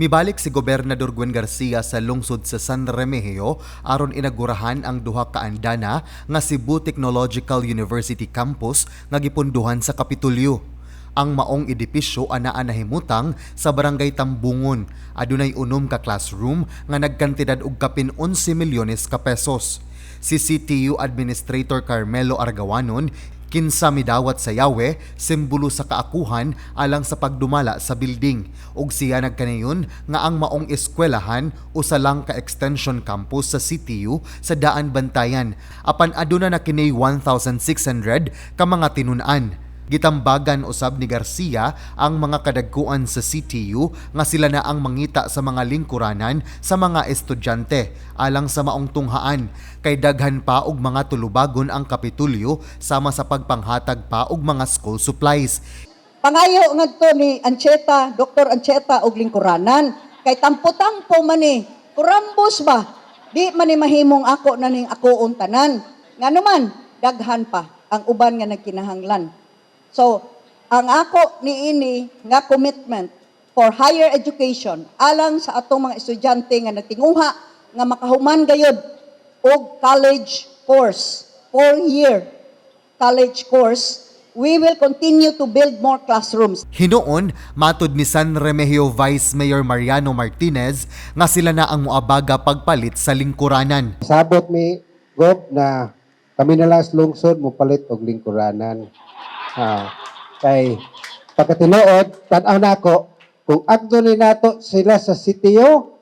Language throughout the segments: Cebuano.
Mibalik si Gobernador Gwen Garcia sa lungsod sa San Remigio aron inagurahan ang duha ka andana nga Cebu Technological University Campus nga gipunduhan sa Kapitolyo. Ang maong edipisyo anaa nahimutang sa Barangay Tambungon. Adunay 6 ka classroom nga nagkantidad og kapin 11 milyones ka pesos. Si CTU Administrator Carmelo Argawanon, kinsa midawat sa yawe, simbolo sa kaakuhan alang sa pagdumala sa building. Ug siya nagkanayon nga ang maong eskwelahan usa lang ka extension campus sa CTU sa Daan Bantayan. Apan aduna na kini 1,600 ka mga tinun-an. Gitambagan usab ni Garcia ang mga kadagkuan sa CTU nga sila na ang mangita sa mga lingkuranan sa mga estudyante alang sa maong tunghaan kay daghan pa og mga tulubagon ang Kapitulyo sama sa pagpanghatag pa og mga school supplies. Pangayo ngadto ni Ancheta, Dr. Ancheta og lingkuranan kay tampo-tampo man ni, kurambos ba? Di man ni mahimong ako na ning akoon tanan. Ngano man daghan pa ang uban nga nagkinahanglan. So, ang ako niini nga commitment for higher education alang sa atong mga estudyante nga nagtinguha nga makahuman gayud og college course, 4-year college course, we will continue to build more classrooms. Hinuon, matod ni San Remigio Vice Mayor Mariano Martinez nga sila na ang moabaga pagpalit sa lingkuranan. Sabot mi, Gob, na kami na lang sa lungsod mo palit og lingkuranan. Kay pagkatinuod, tan-aw nako kung agdo ni nato sila sa sitio,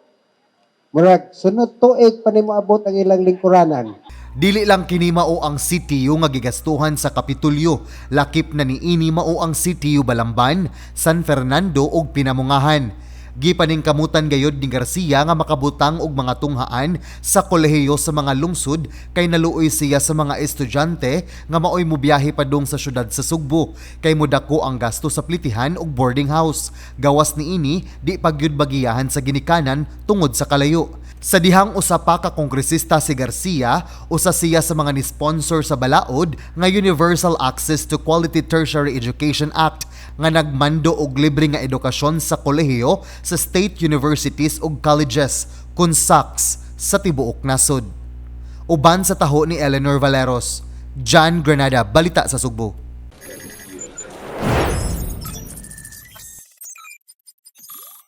murag sunod tuig pa nimo abot ang ilang lingkuranan. Dili lang kini mao ang CTU nga gigastuhan sa Kapitulyo, lakip na niini mao ang CTU Balamban, San Fernando ug Pinamungahan. Gipaningkamutan gayod ni Garcia nga makabutang og mga tunghaan sa kolehiyo sa mga lungsod kay naluoy siya sa mga estudyante nga maoy mobiyahe padung sa syudad sa Sugbo kay modako ang gasto sa plitihan ug boarding house. Gawas niini, di pa gyud bagiyahan sa ginikanan tungod sa kalayo. Sa dihang usa pa ka kongresista si Garcia, usa siya sa mga ni-sponsor sa balaod nga Universal Access to Quality Tertiary Education Act nga nagmando og libre nga edukasyon sa kolehiyo sa state universities ug colleges kun SACS sa tibuok nasod. Uban sa taho ni Eleanor Valeros, John Granada, Balita sa Sugbo.